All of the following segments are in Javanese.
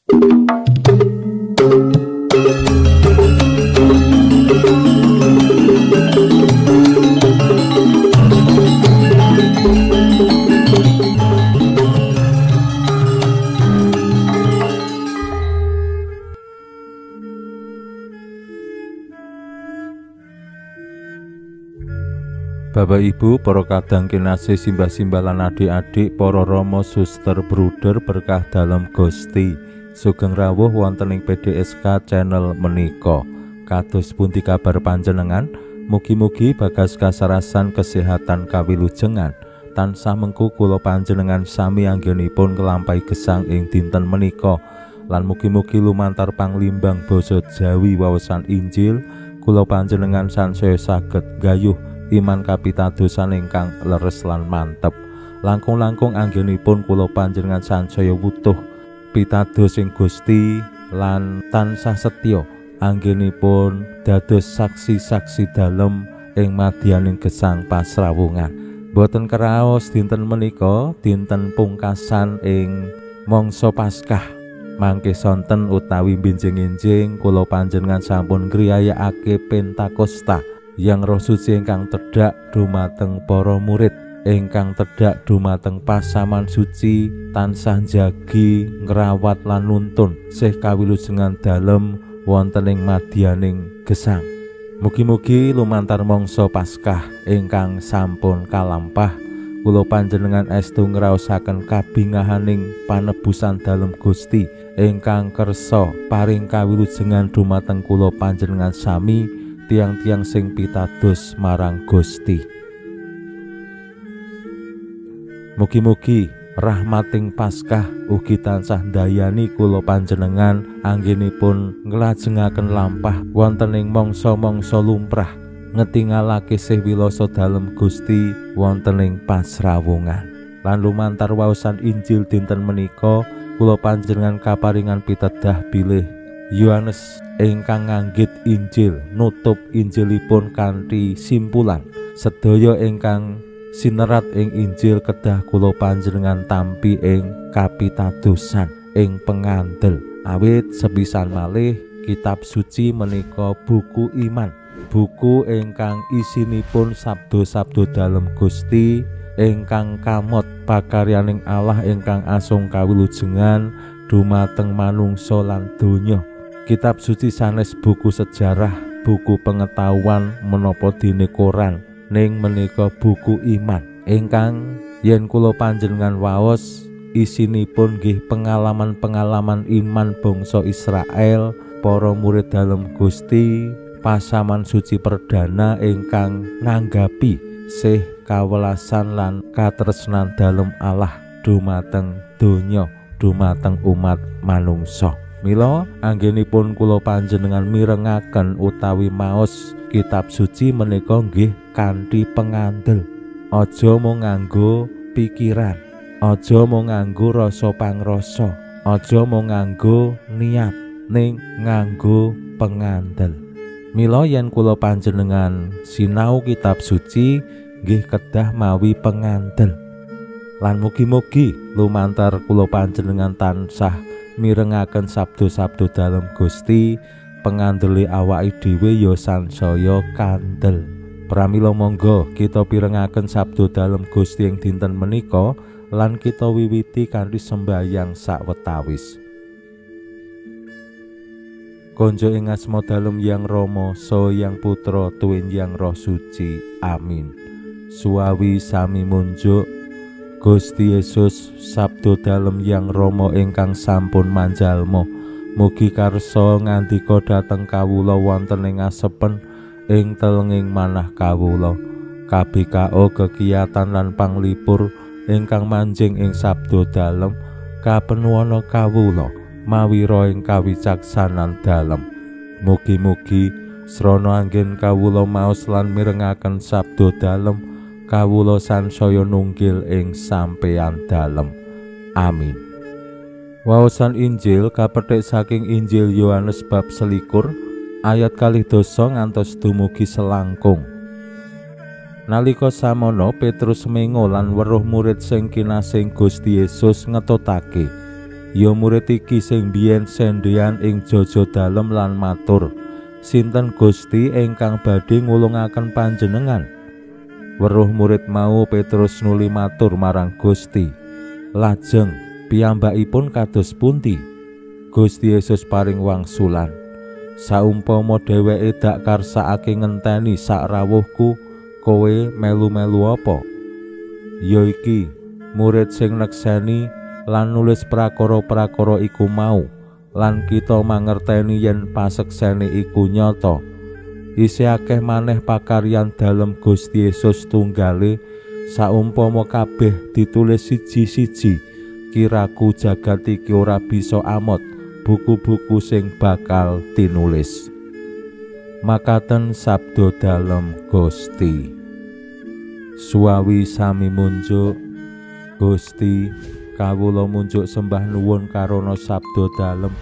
Bapak Ibu, para kadang kinasih, simbah-simbah lan adik-adik, para rama, suster, bruder berkah dalem Gusti. Sugeng rawuh wonten ing PDSK channel menika. Kados pundi kabar panjenengan? Mugi-mugi bagas kasarasan kesehatan kawilujengan. Tansah mengku kula panjenengan sami anggenipun nglampahi gesang ing dinten menika. Lan mugi-mugi lumantar panglimbang basa Jawi wawasan Injil kula panjenengan sansaya saged gayuh iman kapitadosan ingkang leres lan mantep. Langkung-langkung anggenipun kula panjenengan sansaya wutuh pitados ing Gusti lan tansah setya anggenipun dados saksi-saksi dalem ing madyaning gesang pasrawungan. Boten keraos dinten menika dinten pungkasan ing mangsa Paskah. Mangke sonten utawi benjing-enjing kula panjenengan sampun ngriyayakake Pentakosta yang Roh Suci ingkang tedhak dumateng para murid, ingkang tedhak dumateng pasaman suci, tansah njagi, ngrawat lan nuntun sih kawilujengan dalem wonten ing madyaning gesang. Mugi-mugi lumantar mangsa Paskah ingkang sampun kalampah kula panjenengan estu ngraosaken kabingahaning panebusan dalem Gusti ingkang kersa paring kawilujengan dumateng kula panjenengan sami tiang-tiang sing pitados marang Gusti. Mugi-mugi rahmating Paskah ugi tansah ndayani kula panjenengan anggenipun nglajengaken lampah wonten ing mangsa-mangsa lumrah ngetingalake sih wilasa dalem Gusti wonten ing pasrawungan. Lan lumantar waosan Injil dinten menika kula panjenengan kaparingan pitedah bilih Yohanes ingkang nganggit Injil nutup Injilipun kanthi simpulan sedaya ingkang sinerat ing Injil kedah kula panjenengan tampi ing kapitadosan ing pengandel. Awit sepisan malih kitab suci menika buku iman, buku ingkang isinipun sabdo-sabdo dalem Gusti ingkang kamot pakaryaning Allah ingkang asung kawilujengan dumateng manungsa lan donya. Kitab suci sanes buku sejarah, buku pengetahuan menapa dene koran, ning menika buku iman ingkang yen kula panjenengan waos isinipun nggih pengalaman-pengalaman iman bangsa Israel, para murid dalem Gusti, pasaman suci perdana ingkang nanggapi sih kawelasan lan katresnan dalem Allah dumateng donya, dumateng umat manungsa. Mila anggenipun kula panjenengan mirengaken utawi maos kitab suci menika nggih kanthi pengandel. Aja mung nganggo pikiran, aja mung nganggo rasa pangrasa, aja mung nganggo niat, ning nganggo pengandel. Mila yen kula panjenengan sinau kitab suci nggih kedah mawi pengandel. Lan mugi-mugi lumantar kula panjenengan tansah mirengaken sabdo-sabdo dalem Gusti, pengandele awake dhewe ya sansaya kandel. Pramila monggo kita pirengaken sabdo dalem Gusti ing dinten menika lan kita wiwiti kanthi sembahyang sawetawis. Konjo ing asma dalem Yang Rama, saha Yang Putra, tuwin Yang Roh Suci. Amin. Suwawi sami munjuk Gusti Yesus, sabdo dalem Yang Rama ingkang sampun manjalma, mugi karsa ngandika dhateng kawula wonten ing asepen ing telenging manah kawula. KBKO kekiyatan lan panglipur ingkang manjing ing sabdo dalem kapenuwana kawula mawira ing kawicaksanan dalem. Mugi-mugi srana anggen kawula maos lan mirengaken sabdo dalem kawula sansaya nunggil ing sampeyan dalem. Amin. Waosan Injil kapethik saking Injil Yohanes bab 21 ayat 12 ngantos dumugi selangkung. Nalika samono Petrus mengo lan weruh murid sing kinasih Gusti Yesus ngetutake, Ya murid iki sing biyen sendhean ing jaja dalem lan matur, "Sinten Gusti ingkang badhe ngulungaken panjenengan?" Weruh murid mau Petrus nuli matur marang Gusti, "Lajeng piyambakipun kados pundi?" Gusti Yesus paring wangsulan, "Saumpama dheweke dak karsakake ngenteni sak rawuhku, kowe melu-melu apa?" Ya iki murid sing nekseni lan nulis prakara-prakara iku mau, lan kita mangerteni yen paseksene iku nyata. Isih akeh maneh pakaryan dalem Gusti Yesus tunggale, saumpama kabeh ditulis siji-siji, kiraku jagat iki ora bisa amot buku-buku sing bakal tinulis. Makaten sabda dalem Gusti. Suwawi sami munjuk. Gusti, kawula munjuk sembah nuwun karana sabda dalem.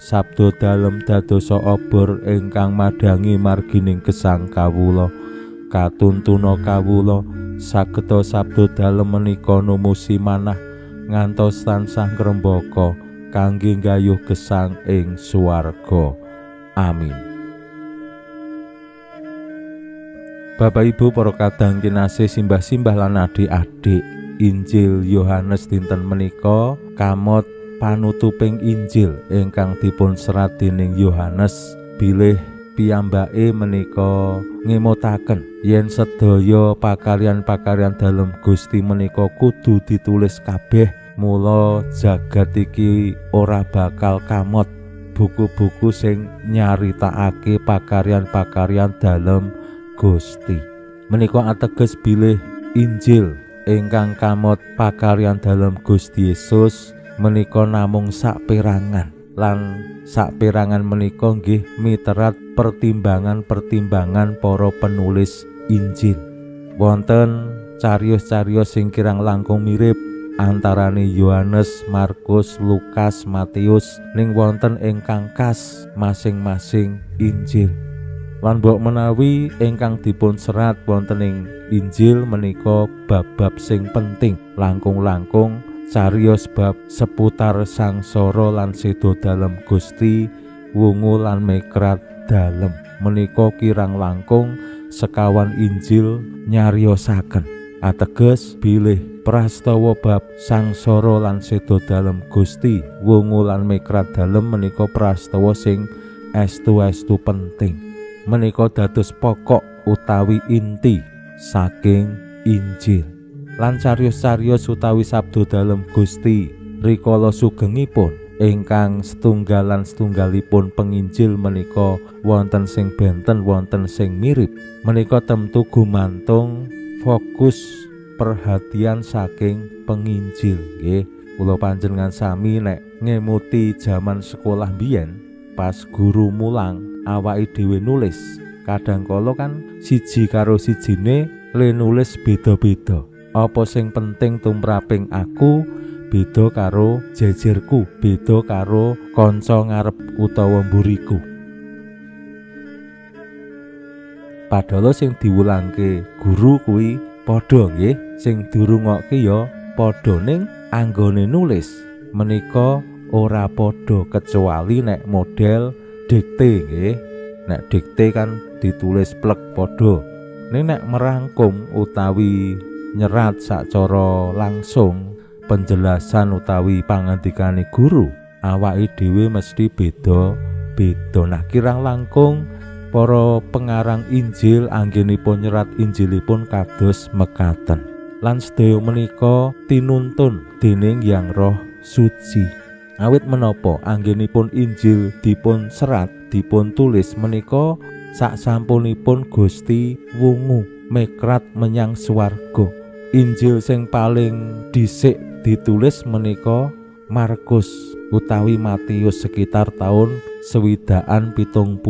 Sabda dalem dadosa obor ingkang madhangi margining gesang kawula. Katuntuna kawula sageta sabda dalem menika numusi manah ngantos tansah ngrembaka kangge nggayuh gesang ing swarga. Amin. Bapak Ibu para kadang kinasih, simbah-simbah lan adik-adik, Injil Yohanes dinten menika kamot panutuping Injil ingkang dipun serat dening Yohanes, bilih piyambake menika ngemutaken yen sedaya pakaryan-pakaryan dalem Gusti menika kudu ditulis kabeh, mula jagat iki ora bakal kamot buku-buku sing nyaritakake pakaryan-pakaryan dalem Gusti. Menika ateges bilih Injil ingkang kamot pakaryan dalem Gusti Yesus menika namung saperangan, lan saperangan menika nggih miterat pertimbangan-pertimbangan para penulis Injil. Wonten cariyos-cariyos sing kirang langkung mirip antarane Yohanes, Markus, Lukas, Matius, ning wonten ingkang khas masing-masing Injil. Lan mbok menawi ingkang dipun serat wonten ing Injil menika bab-bab sing penting, langkung-langkung cariyos bab seputar sangsara lan seda dalem Gusti, wungu lan mekrat dalem menika kirang langkung sekawan Injil nyariosaken. Ateges bilih prastawa bab sangsara lan seda dalem Gusti, wungu lan mekrat dalem menika prastawa sing estu-estu penting. Menika dados pokok utawi inti saking Injil. Lan cariyos-cariyos utawi sabda dalem Gusti rikala sugengipun ingkang setunggalan setunggalipun penginjil menika wonten sing benten, wonten sing mirip. Menika tentu gumantung fokus perhatian saking penginjil. Nggih, kula panjenengan sami nek ngemuti jaman sekolah biyen pas guru mulang awake dhewe nulis, kadang kala kan siji karo sijine le nulis beda-beda. Apa sing penting tumraping aku beda karo jejerku, beda karo kanca ngarep utawa mburiku. Padahal sing diwulangke guru kuwi padha nggih, sing dirungokke ya padha, ning anggone nulis menika ora padha kecuali nek model dikte nggih. Nek dikte kan ditulis plek padha. Ning nek merangkum utawi nyerat sacara langsung penjelasan utawi pangandikane guru, awake dhewe mesti beda-beda. Nah, kirang langkung para pengarang Injil anggenipun nyerat Injilipun kados mekaten. Lan sedaya menika tinuntun dening Yang Roh Suci. Awit menapa anggenipun Injil dipun serat, dipun tulis menika saksampunipun Gusti wungu mekrat menyang swarga. Injil sing paling dhisik ditulis menika Markus utawi Matius sekitar tahun 70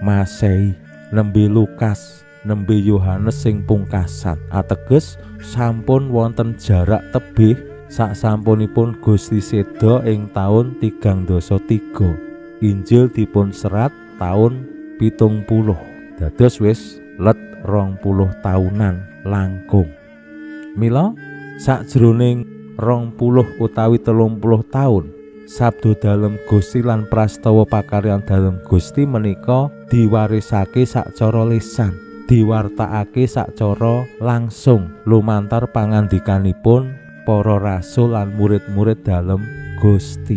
Masehi, nembe Lukas, nembe Yohanes sing pungkasan. Ateges sampun wonten jarak tebih saksampunipun Gusti seda ing taun 303. Injil dipun serat taun 70. Dados wis let 20 taunan langkung. Mila sakjroning 20 utawi 30 taun Sabdo dalem Gusti lan prastawa pakaryan dalem Gusti menika diwarisake sacara lisan, diwartakake sacara langsung lumantar pangandikanipun para rasul lan murid-murid dalem Gusti.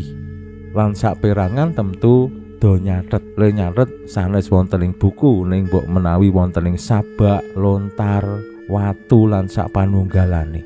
Lan saperangan tentu do nyatet, le nyatet sanes wonten ing buku, ning mbok menawi wonten ing sabak, lontar, watu lan sapanunggalane.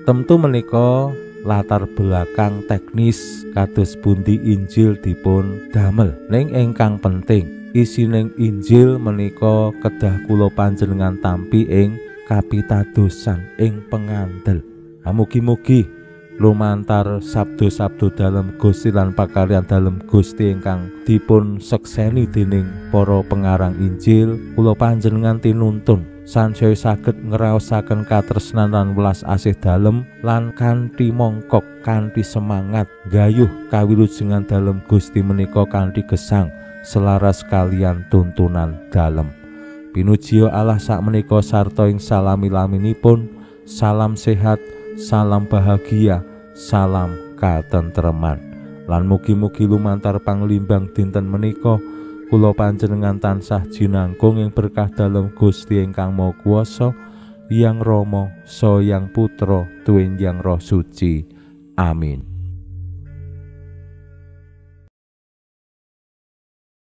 Tentu menika latar belakang teknis kados pundi Injil dipun damel. Ning ingkang penting isining Injil menika kedah kula panjenengan tampi ing kapitadosan, ing pengandel. Mugi-mugi lumantar sabdo-sabdo dalem Gusti lan pakaryan dalem Gusti ingkang dipun sekseni dening para pengarang Injil, kula panjenengan tinuntun sansaya saged ngraosaken katresnan lan welas asih dalem lan kanthi mongkok, kanthi semangat gayuh kawilujengan dalem Gusti menika kanthi gesang selaras kalian tuntunan dalem. Pinujiya Allah sakmenika sarta ing salami-laminipun. Salam sehat, salam bahagia, salam katentreman. Lan mugi-mugi lumantar panglimbang dinten menika kula panjenengan tansah jinangkung ing berkah dalem Gusti ingkang Maha Kuwasa, Hyang Rama, Saha Hyang Putra, tuwin Hyang Roh Suci. Amin.